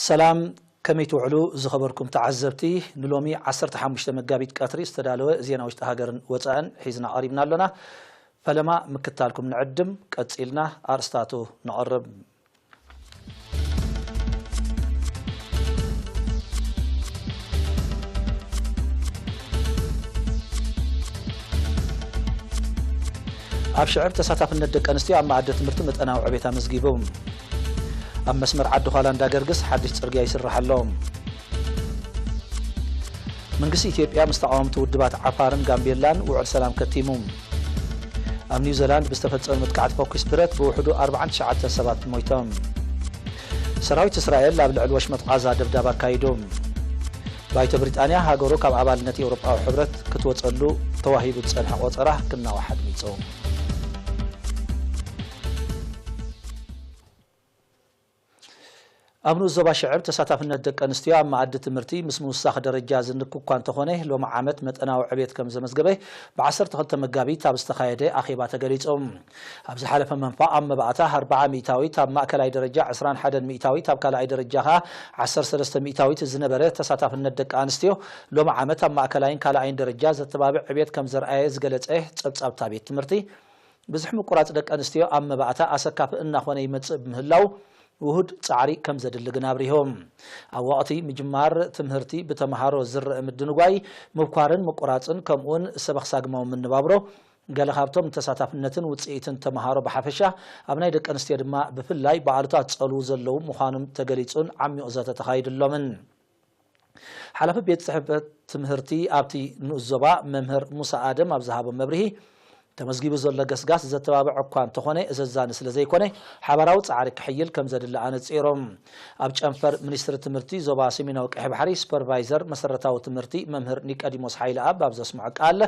ሰላም፣ ከመይ ትውዕሉ ዝኸበርኩም ተዓዘብቲ? ንሎሚ ዓሰርተ ሓሙሽተ መጋቢት ቀትሪ ዝተዳለወ ዜና ውሽጢ ሃገርን ወጻእን ሒዝና ቀሪብና ኣሎና። ፈለማ ምክታልኩም ንዕድም፣ ቀጺልና ኣርእስታቱ ነቕርብ። ኣብ ሽዕብ ተሳታፍነት ደቂ ኣንስትዮ ኣብ መኣዲ ትምህርቲ መጠናዊ ዕቤት ኣመዝጊቡ። ኣብ መስመር ዓዲ ዃላ እንዳ ገርግስ ሓድሽ ጽርግያ ይስራሕ ኣሎ። መንግስቲ ኢትዮጵያ ምስ ተቓወምቲ ውድባት ዓፋርን ጋምቤላን ውዕል ሰላም ከቲሙ። ኣብ ኒውዚላንድ ብዝተፈጸመ መጥቃዕቲ ፈኲስ ብረት ብውሕዱ ኣርባዓን ትሽዓተን ሰባት ሞይቶም። ሰራዊት እስራኤል ኣብ ልዕሊ ወሽመጥ ቓዛ ደብዳብ ኣካይዱ። ባይቶ ብሪጣንያ ሃገሩ ካብ ኣባልነት ኤውሮጳዊ ሕብረት ክትወጸሉ ተዋሂቡ ዝጸንሐ ቆጸራ ክናዋሕ ኣድሚጹ። ኣብ ንኡስ ዞባ ሽዕብ ተሳታፍነት ደቂ ኣንስትዮ ኣብ መኣዲ ትምህርቲ ምስ ምውሳኽ ደረጃ ዝንክ እኳ እንተኾነ፣ ሎሚ ዓመት መጠናዊ ዕቤት ከም ዘመዝገበ ብ ዓሰርተ ክልተ መጋቢት ኣብ ዝተኻየደ ኣኼባ ተገሊጹ። ኣብ ዝሓለፈ መንፋቕ ኣብ መባእታ ኣርብዓ ሚእታዊት፣ ኣብ ማእከላይ ደረጃ ዕስራን ሓደን ሚእታዊት፣ ኣብ ካልኣይ ደረጃ ኸኣ ዓሰርተ ሰለስተ ሚእታዊት ዝነበረ ተሳታፍነት ደቂ ኣንስትዮ፣ ሎሚ ዓመት ኣብ ማእከላይን ካልኣይን ደረጃ ዘተባብዕ ዕቤት ከም ዘርኣየ ዝገለጸ ጸብጻብ እታ ቤት ትምህርቲ፣ ብዝሒ ምቁራጽ ደቂ ኣንስትዮ ኣብ መባእታ ኣሰካፊ እናኾነ ይመጽእ ብምህላው፣ ውሁድ ጻዕሪ ከም ዘድሊ ግን ኣብሪሆም። ኣብ ወቕቲ ምጅማር ትምህርቲ ብተምሃሮ ዝረአ ምድንጓይ፣ ምብኳርን ምቁራጽን፣ ከምኡውን ሰበኽ ሳግማዊ ምንባብሮ፣ ገለ ካብቶም ንተሳታፍነትን ውጽኢትን ተምሃሮ ብሓፈሻ፣ ኣብ ናይ ደቂ ኣንስትዮ ድማ ብፍላይ ብኣሉታ ዝጸልዉ ዘለዉ ምዃኖም ተገሊጹን ዓሚቕ ዘተ ተኻይድሎምን። ሓላፊ ቤት ጽሕፈት ትምህርቲ ኣብቲ ንኡስ ዞባ መምህር ሙሳ ኣደም ኣብ ዝሃቦ መብርሂ፣ ተመዝጊቡ ዘሎ ገስጋስ ዘተባብዕ እኳ እንተኾነ፣ ዘዛኒ ስለ ዘይኮነ፣ ሓባራዊ ጻዕሪ ክሕይል ከም ዘድሊ ኣነጺሮም። ኣብ ጨንፈር ሚኒስትሪ ትምህርቲ ዞባ ሰሜናዊ ቀይሕ ባሕሪ ሱፐርቫይዘር መሰረታዊ ትምህርቲ መምህር ኒቀዲሞስ ሓይለኣብ ኣብ ዘስምዖ ቃል፣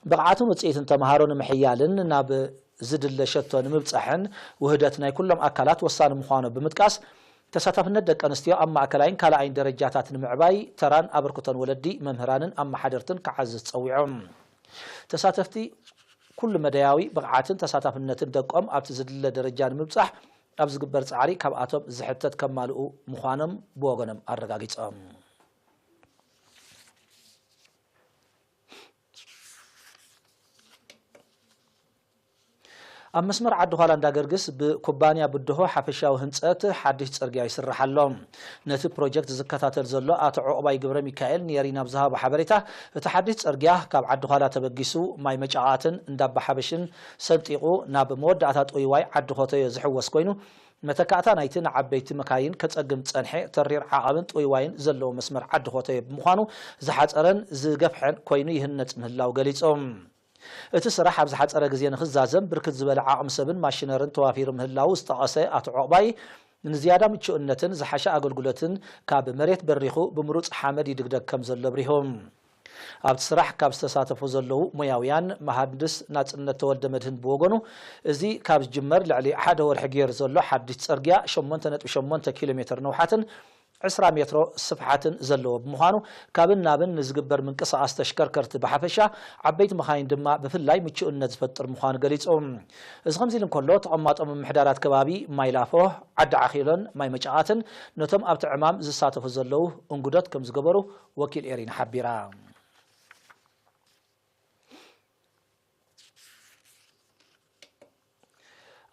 ብቕዓትን ውጽኢትን ተምሃሮ ንምሕያልን ናብ ዝድለ ሸቶ ንምብጻሕን ውህደት ናይ ኩሎም ኣካላት ወሳኒ ምዃኑ ብምጥቃስ፣ ተሳታፍነት ደቂ ኣንስትዮ ኣብ ማእከላይን ካልኣይን ደረጃታት ንምዕባይ ተራን ኣበርክቶን ወለዲ፣ መምህራንን ኣመሓደርትን ክዓዝዝ ጸዊዖም። ተሳተፍቲ ኩሉ መዳያዊ ብቕዓትን ተሳታፍነትን ደቆም ኣብቲ ዝድለ ደረጃ ንምብጻሕ ኣብ ዝግበር ጻዕሪ ካብኣቶም ዝሕተት ከማልኡ ምዃኖም ብወገኖም ኣረጋጊጾም። ኣብ መስመር ዓዲ ዃላ እንዳ ገርግስ ብኩባንያ ብድሆ ሓፈሻዊ ህንጸት ሓድሽ ጽርግያ ይስራሕ ኣሎ። ነቲ ፕሮጀክት ዝከታተል ዘሎ ኣቶ ዑቕባይ ገብረ ሚካኤል ንኤሪና ኣብ ዝሃቦ ሓበሬታ፣ እቲ ሓድሽ ጽርግያ ካብ ዓዲ ዃላ ተበጊሱ ማይ መጫቓትን እንዳባ ሓበሽን ሰንጢቑ ናብ መወዳእታ ጥውይዋይ ዓዲ ኾተዮ ዝሕወስ ኮይኑ፣ መተካእታ ናይቲ ንዓበይቲ መካይን ከጸግም ዝጸንሐ ተሪር ዓቐብን ጥውይዋይን ዘለዎ መስመር ዓዲ ኾተዮ ብምዃኑ ዝሓጸረን ዝገፍሐን ኮይኑ ይህነጽ ምህላው ገሊጾም። እቲ ስራሕ ኣብ ዝሓጸረ ግዜ ንኽዛዘም ብርክት ዝበለ ዓቕሚ ሰብን ማሽነርን ተዋፊሩ ምህላው ዝጠቐሰ ኣቶ ዑቕባይ፣ ንዝያዳ ምቹእነትን ዝሓሸ ኣገልግሎትን ካብ መሬት በሪኹ ብምሩጽ ሓመድ ይድግደግ ከም ዘሎ ኣብሪሁ። ኣብቲ ስራሕ ካብ ዝተሳተፉ ዘለዉ ሞያውያን፣ መሃንድስ ናጽነት ተወልደ መድህን ብወገኑ፣ እዚ ካብ ዝጅመር ልዕሊ ሓደ ወርሒ ገይሩ ዘሎ ሓድሽ ጽርግያ ሸሞንተ ነጥቢ ሸሞንተ ኪሎ ሜትር ነውሓትን ዕስራ ሜትሮ ስፍሓትን ዘለዎ ብምዃኑ፣ ካብን ናብን ንዝግበር ምንቅስቓስ ተሽከርከርቲ ብሓፈሻ፣ ዓበይቲ መኻይን ድማ ብፍላይ ምቹእነት ዝፈጥር ምዃኑ ገሊጹ። እዚ ከምዚ ኢሉ እንከሎ፣ ተቐማጦ ምምሕዳራት ከባቢ ማይ ላፎ፣ ዓዲ ዓኺሎን ማይ መጫቓትን ነቶም ኣብቲ ዕማም ዝሳተፉ ዘለዉ እንግዶት ከም ዝገበሩ ወኪል ኤሪና ሓቢራ።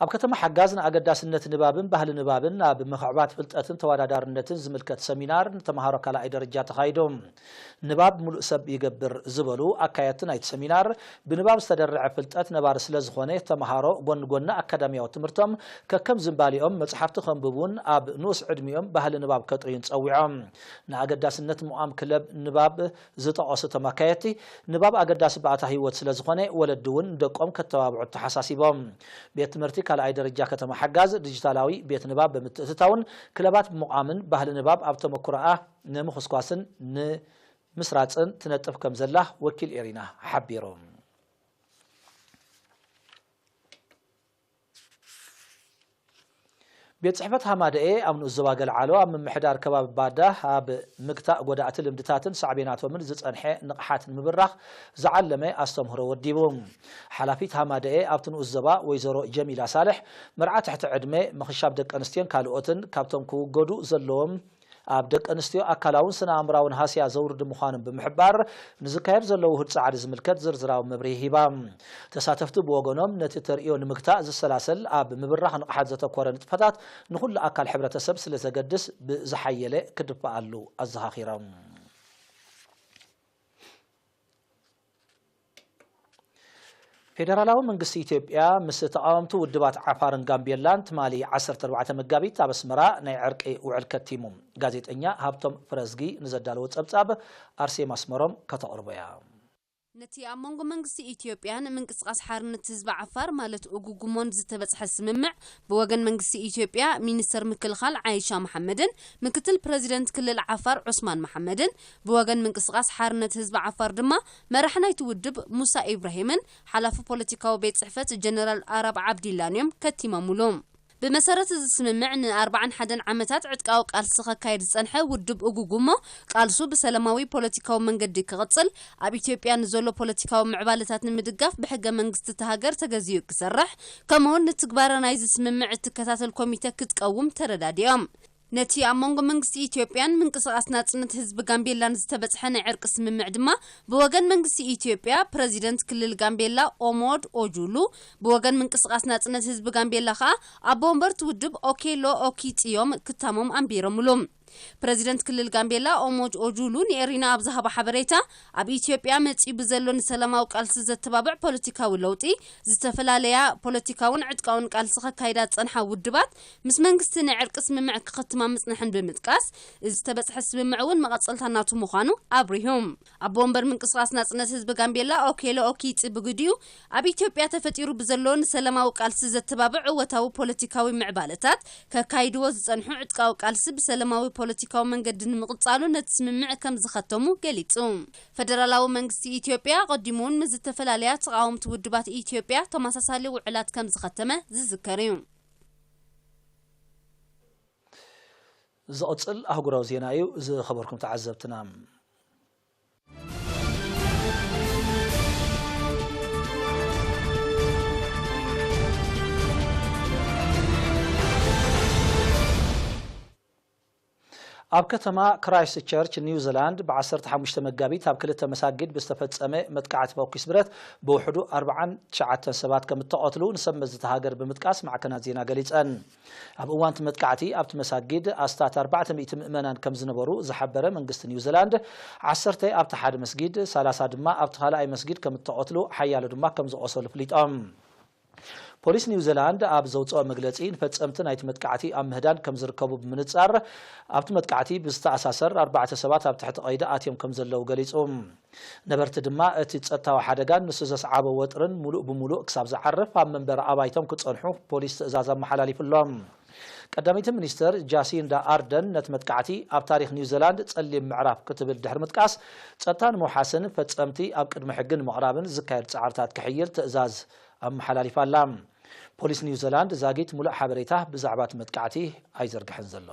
ኣብ ከተማ ሓጋዝ ንኣገዳስነት ንባብን ባህሊ ንባብን ኣብ ምኽዕባት ፍልጠትን ተወዳዳርነትን ዝምልከት ሰሚናር ንተምሃሮ ካልኣይ ደረጃ ተኻይዱ። ንባብ ምሉእ ሰብ ይገብር ዝበሉ ኣካየድቲ ናይቲ ሰሚናር፣ ብንባብ ዝተደርዐ ፍልጠት ነባሪ ስለ ዝኾነ፣ ተምሃሮ ጎኒ ጎኒ ኣካዳሚያዊ ትምህርቶም ከከም ዝንባሊኦም መጽሓፍቲ ከንብቡን ኣብ ንኡስ ዕድሚኦም ባህሊ ንባብ ከጥርዩን ጸዊዖም። ንኣገዳስነት ምቋም ክለብ ንባብ ዝጠቐሱ እቶም ኣካየድቲ፣ ንባብ ኣገዳሲ ባእታ ህይወት ስለ ዝኾነ፣ ወለዲ እውን ንደቆም ከተባብዑ ተሓሳሲቦም። ቤት ትምህርቲ ካልኣይ ደረጃ ከተማ ሓጋዝ ዲጂታላዊ ቤት ንባብ ብምትእትታውን ክለባት ብምቋምን ባህሊ ንባብ ኣብ ተመኩሮኣ ንምኹስኳስን ንምስራጽን ትነጥፍ ከም ዘላ ወኪል ኤሪና ሓቢሩ። ቤት ጽሕፈት ሃማደኤ ኣብ ንኡስ ዞባ ገልዓሎ ኣብ ምምሕዳር ከባቢ ባዳ ኣብ ምግታእ ጎዳእቲ ልምድታትን ሳዕቤናቶምን ዝጸንሐ ንቕሓት ንምብራኽ ዝዓለመ ኣስተምህሮ ወዲቡ። ሓላፊት ሃማደኤ ኣብቲ ንኡስ ዞባ ወይዘሮ ጀሚላ ሳልሕ፣ መርዓ ትሕቲ ዕድመ፣ ምኽሻብ ደቂ ኣንስትዮን ካልኦትን ካብቶም ክውገዱ ዘለዎም ኣብ ደቂ ኣንስትዮ ኣካላውን ስነ ኣእምራውን ሃስያ ዘውርድ ምዃኑን ብምሕባር፣ ንዝካየድ ዘሎ ውሁድ ጻዕሪ ዝምልከት ዝርዝራዊ መብርሂ ሂባ። ተሳተፍቲ ብወገኖም፣ ነቲ ተርእዮ ንምግታእ ዝሰላሰል ኣብ ምብራኽ ንቕሓት ዘተኮረ ንጥፈታት ንኹሉ ኣካል ሕብረተሰብ ስለ ዘገድስ፣ ብዝሓየለ ክድፋኣሉ ኣዘኻኺሮም። ፌደራላዊ መንግስቲ ኢትዮጵያ ምስ ተቓወምቲ ውድባት ዓፋርን ጋምቤላን ትማሊ ዓሰርተ ኣርባዕተ መጋቢት ኣብ ኣስመራ ናይ ዕርቂ ውዕል ከቲሙ። ጋዜጠኛ ሃብቶም ፍረዝጊ ንዘዳለዎ ጸብጻብ ኣርሴማ ኣስመሮም ከተቕርቦ እያ። ነቲ ኣብ መንጎ መንግስቲ ኢትዮጵያን ምንቅስቓስ ሓርነት ህዝቢ ዓፋር ማለት ኡጉጉሞን ዝተበጽሐ ስምምዕ ብወገን መንግስቲ ኢትዮጵያ ሚኒስተር ምክልኻል ዓይሻ መሓመድን ምክትል ፕረዚደንት ክልል ዓፋር ዑስማን መሓመድን ብወገን ምንቅስቓስ ሓርነት ህዝቢ ዓፋር ድማ መራሕ ናይቲ ውድብ ሙሳ ኢብራሂምን ሓላፊ ፖለቲካዊ ቤት ጽሕፈት ጀነራል ኣራብ ዓብዲላን እዮም ከቲሞምሉ። ብመሰረት እዚ ስምምዕ ንኣርባዓን ሓደን ዓመታት ዕጥቃዊ ቃልሲ ከካየድ ዝጸንሐ ውድብ እጉጉሞ ቃልሱ ብሰላማዊ ፖለቲካዊ መንገዲ ክቕጽል፣ ኣብ ኢትዮጵያ ንዘሎ ፖለቲካዊ ምዕባለታት ንምድጋፍ ብሕገ መንግስቲ እቲ ሃገር ተገዚኡ ክሰርሕ፣ ከምኡውን ንትግባረ ናይዚ ስምምዕ እትከታተል ኮሚተ ክትቀውም ተረዳዲኦም። ነቲ ኣብ መንጎ መንግስቲ ኢትዮጵያን ምንቅስቓስ ናጽነት ህዝቢ ጋምቤላን ዝተበጽሐ ናይ ዕርቂ ስምምዕ ድማ ብወገን መንግስቲ ኢትዮጵያ ፕረዚደንት ክልል ጋምቤላ ኦሞድ ኦጁሉ፣ ብወገን ምንቅስቓስ ናጽነት ህዝቢ ጋምቤላ ከኣ ኣቦ ወንበርቲ ውድብ ኦኬሎ ኦኪጽዮም ክታሞም ኣንቢሮምሉ። ፕረዚደንት ክልል ጋምቤላ ኦሞድ ኦጁሉ ንኤሪና ኣብ ዝሃቦ ሓበሬታ፣ ኣብ ኢትዮጵያ መጺኡ ብዘሎ ንሰላማዊ ቃልሲ ዘተባብዕ ፖለቲካዊ ለውጢ፣ ዝተፈላለያ ፖለቲካውን ዕጥቃውን ቃልሲ ከካይዳ ዝጸንሓ ውድባት ምስ መንግስቲ ናይ ዕርቂ ስምምዕ ክኸትማ ምጽንሐን ብምጥቃስ፣ እዚ ዝተበጽሐ ስምምዕ እውን መቐጸልታ ናቱ ምዃኑ ኣብሪሁ። ኣቦ ወንበር ምንቅስቓስ ናጽነት ህዝቢ ጋምቤላ ኦኬሎ ኦኪጽ ብግዲኡ፣ ኣብ ኢትዮጵያ ተፈጢሩ ብዘሎ ንሰላማዊ ቃልሲ ዘተባብዕ እወታዊ ፖለቲካዊ ምዕባለታት፣ ከካይድዎ ዝጸንሑ ዕጥቃዊ ቃልሲ ብሰላማዊ ፖለቲካዊ መንገዲ ንምቕጻሉ ነቲ ስምምዕ ከም ዝኸተሙ ገሊጹ። ፈደራላዊ መንግስቲ ኢትዮጵያ ኣቐዲሙ እውን ምስ ዝተፈላለያ ተቓወምቲ ውድባት ኢትዮጵያ ተመሳሳሊ ውዕላት ከም ዝኸተመ ዝዝከር እዩ። ዝቕጽል ኣህጉራዊ ዜና እዩ። ዝኸበርኩም ተዓዘብትና፣ ኣብ ከተማ ክራይስት ቸርች ኒውዚላንድ ብዓሰርተ ሓሙሽተ መጋቢት ኣብ ክልተ መሳጊድ ብዝተፈጸመ መጥቃዕቲ ፈኲስ ብረት ብውሕዱ ኣርባዓን ትሽዓተን ሰባት ከም እተቐትሉ ንሰብ መዚ እታ ሃገር ብምጥቃስ ማዕከናት ዜና ገሊጸን። ኣብ እዋን እቲ መጥቃዕቲ ኣብቲ መሳጊድ ኣስታት ኣርባዕተ ሚእቲ ምእመናን ከም ዝነበሩ ዝሓበረ መንግስቲ ኒውዚላንድ፣ ዓሰርተ ኣብቲ ሓደ መስጊድ፣ ሰላሳ ድማ ኣብቲ ካልኣይ መስጊድ ከም እተቐትሉ፣ ሓያሎ ድማ ከም ዝቖሰሉ ኣፍሊጦም። ፖሊስ ኒውዚላንድ ኣብ ዘውፅኦ መግለፂ፣ ንፈፀምቲ ናይቲ መጥቃዕቲ ኣብ ምህዳን ከም ዝርከቡ ብምንፃር፣ ኣብቲ መጥቃዕቲ ብዝተኣሳሰር ኣርባዕተ ሰባት ኣብ ትሕቲ ቀይዲ ኣትዮም ከም ዘለዉ ገሊፁ። ነበርቲ ድማ እቲ ጸጥታዊ ሓደጋን ንሱ ዘስዓቦ ወጥርን ምሉእ ብምሉእ ክሳብ ዝዓርፍ ኣብ መንበሪ ኣባይቶም ክጸንሑ ፖሊስ ትእዛዝ ኣመሓላሊፉሎም። ቀዳመይቲ ሚኒስትር ጃሲንዳ ኣርደን ነቲ መጥቃዕቲ ኣብ ታሪኽ ኒውዚላንድ ጸሊም ምዕራፍ ክትብል ድሕሪ ምጥቃስ፣ ጸጥታ ንምውሓስን ፈጸምቲ ኣብ ቅድሚ ሕጊ ንምቕራብን ዝካየድ ጻዕርታት ክሕይል ትእዛዝ ኣመሓላሊፋ ኣላ። ፖሊስ ኒውዚላንድ ዛጊት ምሉእ ሓበሬታ ብዛዕባ እቲ መጥቃዕቲ ኣይዘርግሐን ዘሎ።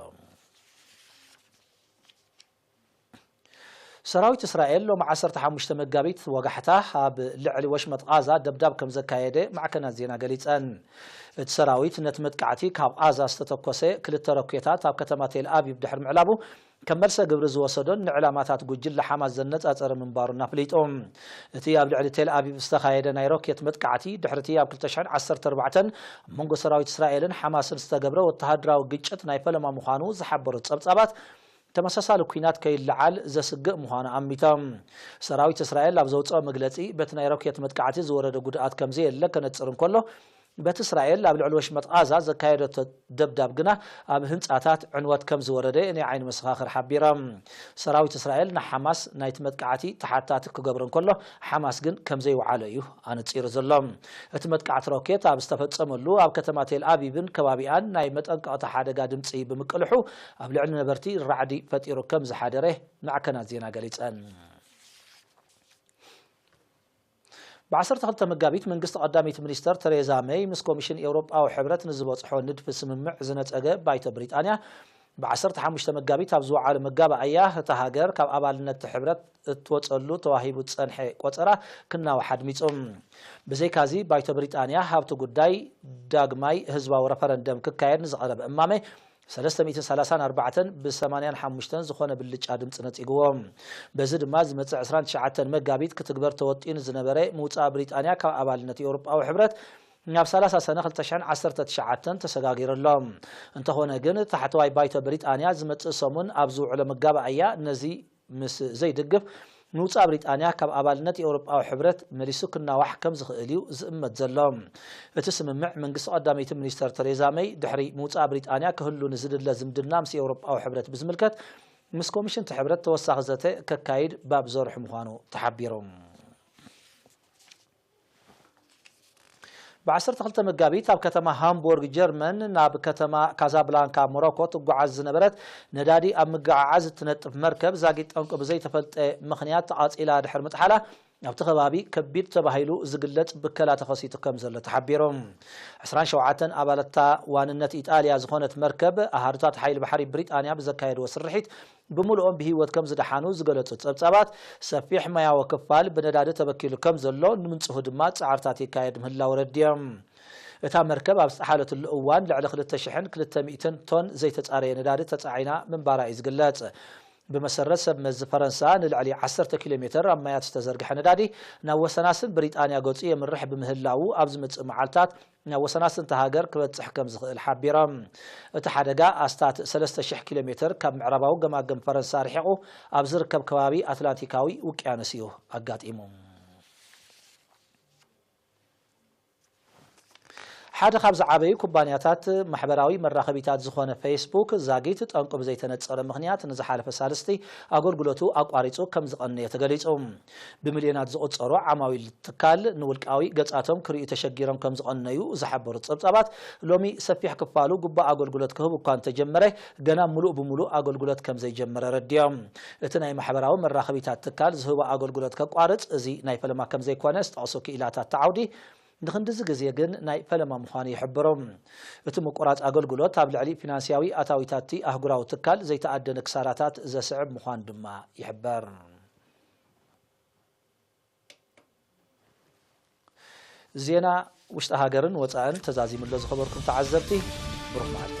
ሰራዊት እስራኤል ሎሚ ዓሰርተ ሓሙሽተ መጋቢት ወጋሕታ ኣብ ልዕሊ ወሽመጥ ቓዛ ደብዳብ ከም ዘካየደ ማዕከናት ዜና ገሊጸን። እቲ ሰራዊት ነቲ መጥቃዕቲ ካብ ቓዛ ዝተተኮሰ ክልተ ሮኬታት ኣብ ከተማ ቴል ኣቪቭ ድሕሪ ምዕላቡ፣ ከም መልሰ ግብሪ ዝወሰዶን ንዕላማታት ጉጅለ ሓማስ ዘነጻጸረ ምንባሩን ኣፍሊጡ። እቲ ኣብ ልዕሊ ቴል ኣቪቭ ዝተኻየደ ናይ ሮኬት መጥቃዕቲ፣ ድሕሪ እቲ ኣብ ክልተ ሽሕን ዓሰርተ ኣርባዕተን ኣብ መንጎ ሰራዊት እስራኤልን ሓማስን ዝተገብረ ወተሃደራዊ ግጭት ናይ ፈለማ ምዃኑ ዝሓበሩ ጸብጻባት፣ ተመሳሳሊ ኲናት ከይለዓል ዘስግእ ምዃኑ ኣሚቶም። ሰራዊት እስራኤል ኣብ ዘውፅኦ መግለፂ፣ በቲ ናይ ሮኬት መጥቃዕቲ ዝወረደ ጉድኣት ከም ዘየለ ከነፅር እንከሎ፣ በቲ እስራኤል ኣብ ልዕሊ ወሽመጥ ቓዛ ዘካየደቶ ደብዳብ ግና ኣብ ህንፃታት ዕንወት ከም ዝወረደ ናይ ዓይኒ መሰኻኽር ሓቢሮም። ሰራዊት እስራኤል ንሓማስ ናይቲ መጥቃዕቲ ተሓታቲ ክገብሮ እንከሎ፣ ሓማስ ግን ከም ዘይወዓሎ እዩ ኣነጺሩ ዘሎ። እቲ መጥቃዕቲ ሮኬት ኣብ ዝተፈጸመሉ፣ ኣብ ከተማ ቴል ኣቪቭን ከባቢኣን ናይ መጠንቀቕታ ሓደጋ ድምጺ ብምቅልሑ፣ ኣብ ልዕሊ ነበርቲ ራዕዲ ፈጢሩ ከም ዝሓደረ ማዕከናት ዜና ገሊጸን። ብ ዓሰርተ ክልተ መጋቢት መንግስቲ ቀዳመይቲ ሚኒስተር ተሬዛ መይ ምስ ኮሚሽን ኤውሮጳዊ ሕብረት ንዝበጽሖ ንድፊ ስምምዕ ዝነጸገ ባይቶ ብሪጣንያ፣ ብ ዓሰርተ ሓሙሽተ መጋቢት ኣብ ዝወዓሎ መጋባእያ፣ እታ ሃገር ካብ ኣባልነት እቲ ሕብረት እትወጸሉ ተዋሂቡ ዝጸንሐ ቆጸራ ክናዋሕ ኣድሚጹ። ብዘይካዚ፣ ባይቶ ብሪጣንያ ኣብቲ ጉዳይ ዳግማይ ህዝባዊ ረፈረንደም ክካየድ ንዝቐረበ እማመ ሰለስተ ሚእትን ሰላሳን ኣርባዕተን ብ ሰማንያን ሓሙሽተን ዝኾነ ብልጫ ድምፂ ነፂግዎ። በዚ ድማ ዝመፅእ ዕስራን ትሽዓተን መጋቢት ክትግበር ተወጢኑ ዝነበረ ምውፃእ ብሪጣንያ ካብ ኣባልነት ኤውሮጳዊ ሕብረት ናብ ሰላሳ ሰነ ክልተ ሽሕን ዓሰርተ ትሽዓተን ተሰጋጊሩ ኣሎ። እንተኾነ ግን ታሕተዋይ ባይቶ ብሪጣንያ ዝመፅእ ሰሙን ኣብ ዝውዕሎ መጋባእያ ነዚ ምስ ዘይድግፍ፣ ምውጻእ ብሪጣንያ ካብ ኣባልነት ኤውሮጳዊ ሕብረት መሊሱ ክናዋሕ ከም ዝኽእል እዩ ዝእመት ዘሎ። እቲ ስምምዕ መንግስቲ ቀዳመይቲ ሚኒስተር ተሬዛ መይ ድሕሪ ምውጻእ ብሪጣንያ ክህሉ ንዝድለ ዝምድና ምስ ኤውሮጳዊ ሕብረት ብዝምልከት ምስ ኮሚሽን እቲ ሕብረት ተወሳኺ ዘተ ከካይድ ባብ ዘርሑ ምዃኑ ተሓቢሩ። ብ ዓሰርተ ክልተ መጋቢት ኣብ ከተማ ሃምቡርግ ጀርመን ናብ ከተማ ካዛብላንካ ሞሮኮ ትጓዓዝ ዝነበረት ነዳዲ ኣብ ምግዓዓዝ እትነጥፍ መርከብ ዛጊት ጠንቁ ብዘይተፈልጠ ምኽንያት ተቓጺላ ድሕሪ ምጥሓላ ኣብቲ ከባቢ ከቢድ ተባሂሉ ዝግለጽ ብከላ ተኸሲቱ ከም ዘሎ ተሓቢሩ። ዕስራን ሸውዓተን ኣባላታ ዋንነት ኢጣልያ ዝኾነት መርከብ ኣሃዱታት ሓይሊ ባሕሪ ብሪጣንያ ብዘካየድዎ ስርሒት ብምልኦም ብህይወት ከም ዝደሓኑ ዝገለጹ ጸብጻባት፣ ሰፊሕ ማያዊ ክፋል ብነዳዲ ተበኪሉ ከም ዘሎ ንምንጽሁ ድማ ጻዕርታት ይካየድ ምህላው ረድዮም። እታ መርከብ ኣብ ዝጠሓለትሉ እዋን ልዕሊ ክልተ ሽሕን ክልተ ሚእትን ቶን ዘይተጻረየ ነዳዲ ተጻዒና ምንባራ እዩ ዝግለጽ። ብመሰረት ሰብ መዚ ፈረንሳ ንልዕሊ ዓሰርተ ኪሎ ሜትር ኣብ ማያት ዝተዘርግሐ ነዳዲ ናብ ወሰናስን ብሪጣንያ ገጹ የምርሕ ብምህላዉ ኣብ ዝመጽእ መዓልታት ናብ ወሰናስንቲ ሃገር ክበጽሕ ከም ዝኽእል ሓቢሮም። እቲ ሓደጋ ኣስታት ሰለስተ ሽሕ ኪሎ ሜትር ካብ ምዕራባዊ ገማግም ፈረንሳ ርሒቑ ኣብ ዝርከብ ከባቢ ኣትላንቲካዊ ውቅያኖስ እዩ ኣጋጢሙ። ሓደ ካብ ዝዓበዩ ኩባንያታት ማሕበራዊ መራኸቢታት ዝኾነ ፌስቡክ ዛጊት ጠንቁ ብዘይተነጸረ ምኽንያት ንዝሓለፈ ሳልስቲ ኣገልግሎቱ ኣቋሪጹ ከም ዝቐነየ ተገሊጹ። ብሚልዮናት ዝቑጸሩ ዓማዊል ትካል ንውልቃዊ ገጻቶም ክርእዩ ተሸጊሮም ከም ዝቐነዩ ዝሓበሩ ጸብጻባት፣ ሎሚ ሰፊሕ ክፋሉ ግቡእ ኣገልግሎት ክህብ እኳ እንተጀመረ፣ ገና ምሉእ ብምሉእ ኣገልግሎት ከም ዘይጀመረ ረድዮም። እቲ ናይ ማሕበራዊ መራኸቢታት ትካል ዝህቦ ኣገልግሎት ከቋርጽ እዚ ናይ ፈለማ ከም ዘይኮነ ዝጠቕሱ ክኢላታት እቲ ዓውዲ፣ ንኽንድዚ ግዜ ግን ናይ ፈለማ ምዃኑ ይሕብሩ። እቲ ምቁራጽ ኣገልግሎት ኣብ ልዕሊ ፊናንስያዊ ኣታዊታት እቲ ኣህጉራዊ ትካል ዘይተኣደነ ክሳራታት ዘስዕብ ምዃኑ ድማ ይሕበር። ዜና ውሽጢ ሃገርን ወጻእን ተዛዚሙ ኣሎ። ዝኸበርኩም ተዓዘብቲ፣ ብሩኽ መዓልቲ።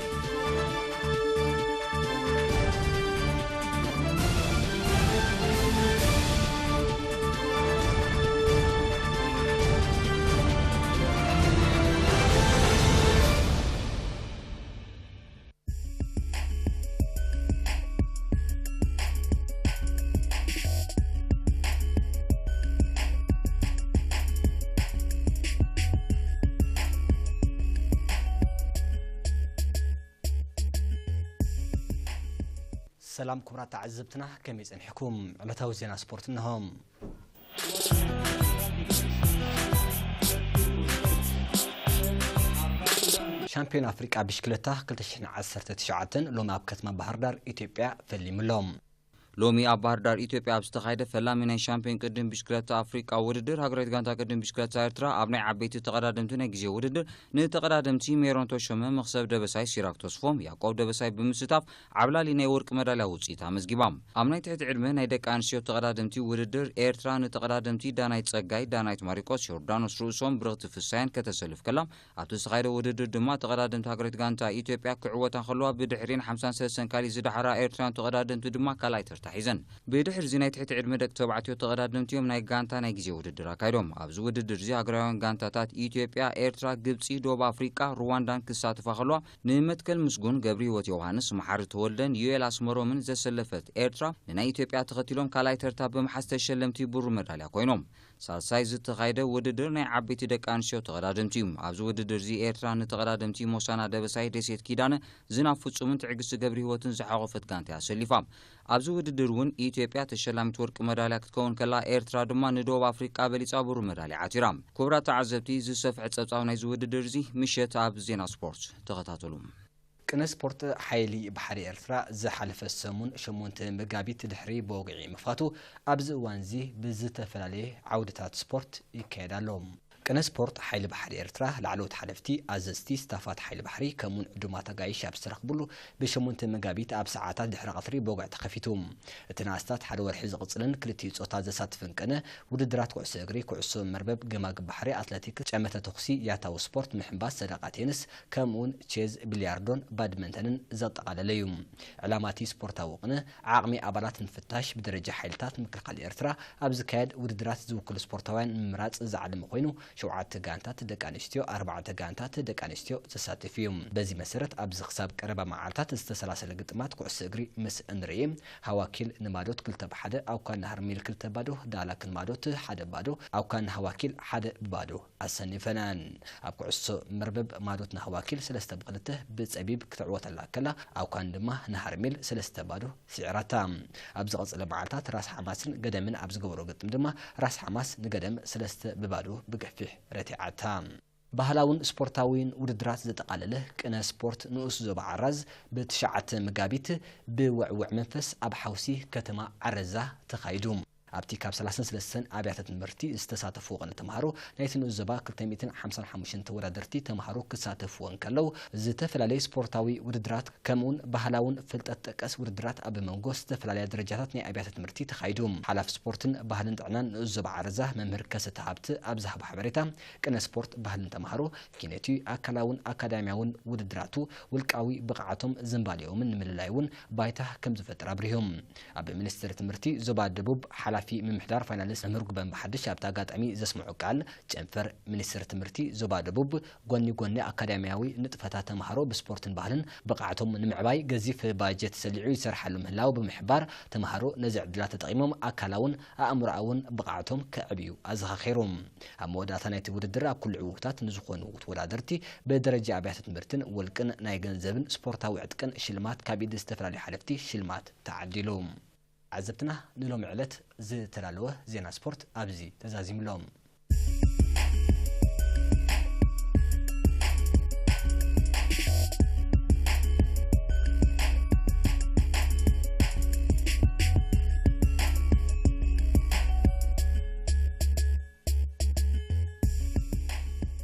ሰላም ክቡራት ተዓዘብትና፣ ከመይ ጸኒሕኩም? ዕለታዊ ዜና ስፖርት እንሆ። ሻምፒዮን ኣፍሪቃ ብሽክለታ ክልተ ሽሕን ዓሰርተ ትሽዓተን ሎሚ ኣብ ከተማ ባህር ዳር ኢትዮጵያ ፈሊሙ ኣሎ። ሎሚ ኣብ ባህር ዳር ኢትዮጵያ ኣብ ዝተኻየደ ፈላሚ ናይ ሻምፒዮን ቅድም ብሽክለታ ኣፍሪቃ ውድድር፣ ሃገራዊት ጋንታ ቅድም ብሽክለታ ኤርትራ ኣብ ናይ ዓበይቲ ተቐዳደምቲ ናይ ግዜ ውድድር ንተቐዳደምቲ ሜሮን ተሾመ፣ መኽሰብ ደበሳይ፣ ሲራክ ተስፎም፣ ያዕቆብ ደበሳይ ብምስታፍ ዓብላሊ ናይ ወርቂ መዳልያ ውፅኢት ኣመዝጊባ። ኣብ ናይ ትሕቲ ዕድመ ናይ ደቂ ኣንስትዮ ተቐዳደምቲ ውድድር፣ ኤርትራ ንተቐዳደምቲ ዳናይት ጸጋይ፣ ዳናይት ማሪቆስ፣ ዮርዳኖስ ርእሶም፣ ብርኽቲ ፍሳየን ከተሰልፍ ከላ፣ ኣብቲ ዝተኻየደ ውድድር ድማ ተቐዳደምቲ ሃገራዊት ጋንታ ኢትዮጵያ ክዕወታ ከለዋ፣ ብድሕሪን ሓምሳን ሰለስተን ካሊእ ዝደሓራ ኤርትራውያን ተቐዳደምቲ ድማ ካልኣይ ተርታ ሒዘን። ብድሕሪ እዚ ናይ ትሕቲ ዕድመ ደቂ ተባዕትዮ ተቐዳደምቲ እዮም ናይ ጋንታ ናይ ግዜ ውድድር ኣካይዶም። ኣብዚ ውድድር እዚ ሃገራውያን ጋንታታት ኢትዮጵያ፣ ኤርትራ፣ ግብጺ፣ ደቡብ ኣፍሪቃ፣ ሩዋንዳን ክሳተፋ ከለዋ፣ ንመትከል ምስጉን፣ ገብረህይወት ዮውሃንስ፣ መሓሪ ተወልደን ዩኤል ኣስመሮምን ዘሰለፈት ኤርትራ፣ ንናይ ኢትዮጵያ ተኸቲሎም ካልኣይ ተርታ ብምሓዝ ተሸለምቲ ብሩር መዳልያ ኮይኖም። ሳልሳይ ዝተኻየደ ውድድር ናይ ዓበይቲ ደቂ ኣንስትዮ ተቐዳደምቲ እዩ። ኣብዚ ውድድር እዚ ኤርትራ ንተቐዳደምቲ ሞሳና ደበሳይ፣ ደሴት ኪዳነ፣ ዝናብ ፍጹምን ትዕግስቲ ገብረህይወትን ዝሓቖፈት ጋንታ እያ ኣሰሊፋ። ኣብዚ ውድድር እውን ኢትዮጵያ ተሸላሚት ወርቂ መዳልያ ክትከውን ከላ፣ ኤርትራ ድማ ንደቡብ ኣፍሪቃ በሊጻ ብሩር መዳልያ ዓቲራ። ክቡራት ተዓዘብቲ፣ ዝሰፍሐ ጸብጻብ ናይዚ ውድድር እዚ ምሸት ኣብ ዜና ስፖርት ተኸታተሉ። ቅነ ስፖርት ሓይሊ ባሕሪ ኤርትራ ዝሓለፈ ሰሙን ሸሞንተ መጋቢት ድሕሪ ብወግዒ ምኽፋቱ፣ ኣብዚ እዋን እዚ ብዝተፈላለየ ዓውድታት ስፖርት ይካየድ ኣሎ። ቅነ ስፖርት ሓይሊ ባሕሪ ኤርትራ ላዕለዎት ሓለፍቲ፣ ኣዘዝቲ፣ ስታፋት ሓይሊ ባሕሪ ከምኡውን ዕዱማት ኣጋይሽ ኣብ ዝተረኽብሉ ብሸሞንተ መጋቢት ኣብ ሰዓታት ድሕሪ ቀትሪ ብወግዒ ተኸፊቱ። እቲ ንኣስታት ሓደ ወርሒ ዝቕጽልን ክልቲኡ ጾታ ዘሳትፍን ቅነ ውድድራት ኩዕሶ እግሪ፣ ኩዕሶ መርበብ፣ ገማግብ ባሕሪ፣ ኣትለቲክስ፣ ጨመተ ተኹሲ፣ ያታዊ ስፖርት፣ ምሕንባስ፣ ሰደቓ ቴንስ፣ ከምኡውን ቼዝ፣ ቢልያርዶን ባድመንተንን ዘጠቓለለ እዩ። ዕላማ እቲ ስፖርታዊ ቅነ ዓቕሚ ኣባላት ንምፍታሽ፣ ብደረጃ ሓይልታት ምክልኻል ኤርትራ ኣብ ዝካየድ ውድድራት ዝውክሉ ስፖርታውያን ንምምራጽ ዝዓለመ ኮይኑ፣ ሸውዓተ ጋንታት ደቂ ኣንስትዮ፣ ኣርባዕተ ጋንታት ደቂ ኣንስትዮ ዘሳትፍ እዩ። በዚ መሰረት ኣብዚ ክሳብ ቀረባ መዓልታት ዝተሰላሰለ ግጥማት ኩዕሶ እግሪ ምስ እንርኢ፣ ሃዋኪል ንማዶት ክልተ ብ ሓደ፣ ኣውካን ንሃርሚል ክልተ ባዶ፣ ዳላክ ንማዶት ሓደ ባዶ፣ ኣውካን ንሃዋኪል ሓደ ባዶ ኣሰኒፈናን። ኣብ ኩዕሶ መርበብ ማዶት ንሃዋኪል ሰለስተ ብ ክልተ ብጸቢብ ክትዕወተላ ከላ፣ ኣውካን ድማ ንሃርሚል ሰለስተ ባዶ ስዒራታ። ኣብ ዝቐጸለ መዓልታት ራስ ሓማስን ገደምን ኣብ ዝገበሮ ግጥም ድማ ራስ ሓማስ ንገደም ሰለስተ ብ ባዶ ብገፊሕ ረቲዓታ። ባህላውን ስፖርታዊን ውድድራት ዘጠቓለለ ቅነ ስፖርት ንኡስ ዞባ ዓራዝ ብትሽዓተ መጋቢት ብውዕውዕ መንፈስ ኣብ ሓውሲ ከተማ ዓረዛ ተኻይዱ። ኣብቲ ካብ ሰላሳን ሰለስተን ኣብያተ ትምህርቲ ዝተሳተፉ ቅነ ተምሃሮ ናይቲ ንኡስ ዞባ ክልተ ሚእትን ሓምሳን ሓሙሽተን ተወዳደርቲ ተምሃሮ ክሳተፍዎ እንከለዉ፣ ዝተፈላለዩ ስፖርታዊ ውድድራት ከምኡውን ባህላውን ፍልጠት ጠቀስ ውድድራት ኣብ መንጎ ዝተፈላለያ ደረጃታት ናይ ኣብያተ ትምህርቲ ተኻይዱ። ሓላፊ ስፖርትን ባህልን ጥዕናን ንኡስ ዞባ ዓረዛ መምህር ከሰተ ሃብተ ኣብ ዝሃቦ ሓበሬታ፣ ቅነ ስፖርት ባህልን ተምሃሮ ኪነቲ ኣካላውን ኣካዳሚያውን ውድድራቱ ውልቃዊ ብቕዓቶም ዝንባልዮምን ንምልላይ እውን ባይታ ከም ዝፈጥር ኣብሪሁ። ኣብ ሚኒስትሪ ትምህርቲ ዞባ ደቡብ ሓላፊ ምምሕዳር ፋይናንስ መምህር ጉበን ብሓድሽ ኣብቲ ኣጋጣሚ ዘስምዖ ቃል፣ ጨንፈር ሚኒስትሪ ትምህርቲ ዞባ ደቡብ ጎኒ ጎኒ ኣካዳሚያዊ ንጥፈታት ተምሃሮ ብስፖርትን ባህልን ብቕዓቶም ንምዕባይ ገዚፍ ባጀት ሰሊዑ ይሰርሓሉ ምህላው ብምሕባር፣ ተምሃሮ ነዚ ዕድላት ተጠቒሞም ኣካላውን ኣእምሮኣውን ብቕዓቶም ከዕብዩ ኣዘኻኺሩ። ኣብ መወዳእታ ናይቲ ውድድር ኣብ ኩሉ ዕዉታት ንዝኾኑ ተወዳደርቲ ብደረጃ ኣብያተ ትምህርትን ውልቅን ናይ ገንዘብን ስፖርታዊ ዕጥቅን ሽልማት ካብ ኢድ ዝተፈላለዩ ሓለፍቲ ሽልማት ተዓዲሉ። ዓዘብትና ንሎሚ ዕለት ዝተዳለወ ዜና ስፖርት ኣብዚ ተዛዚሙ ኣሎ።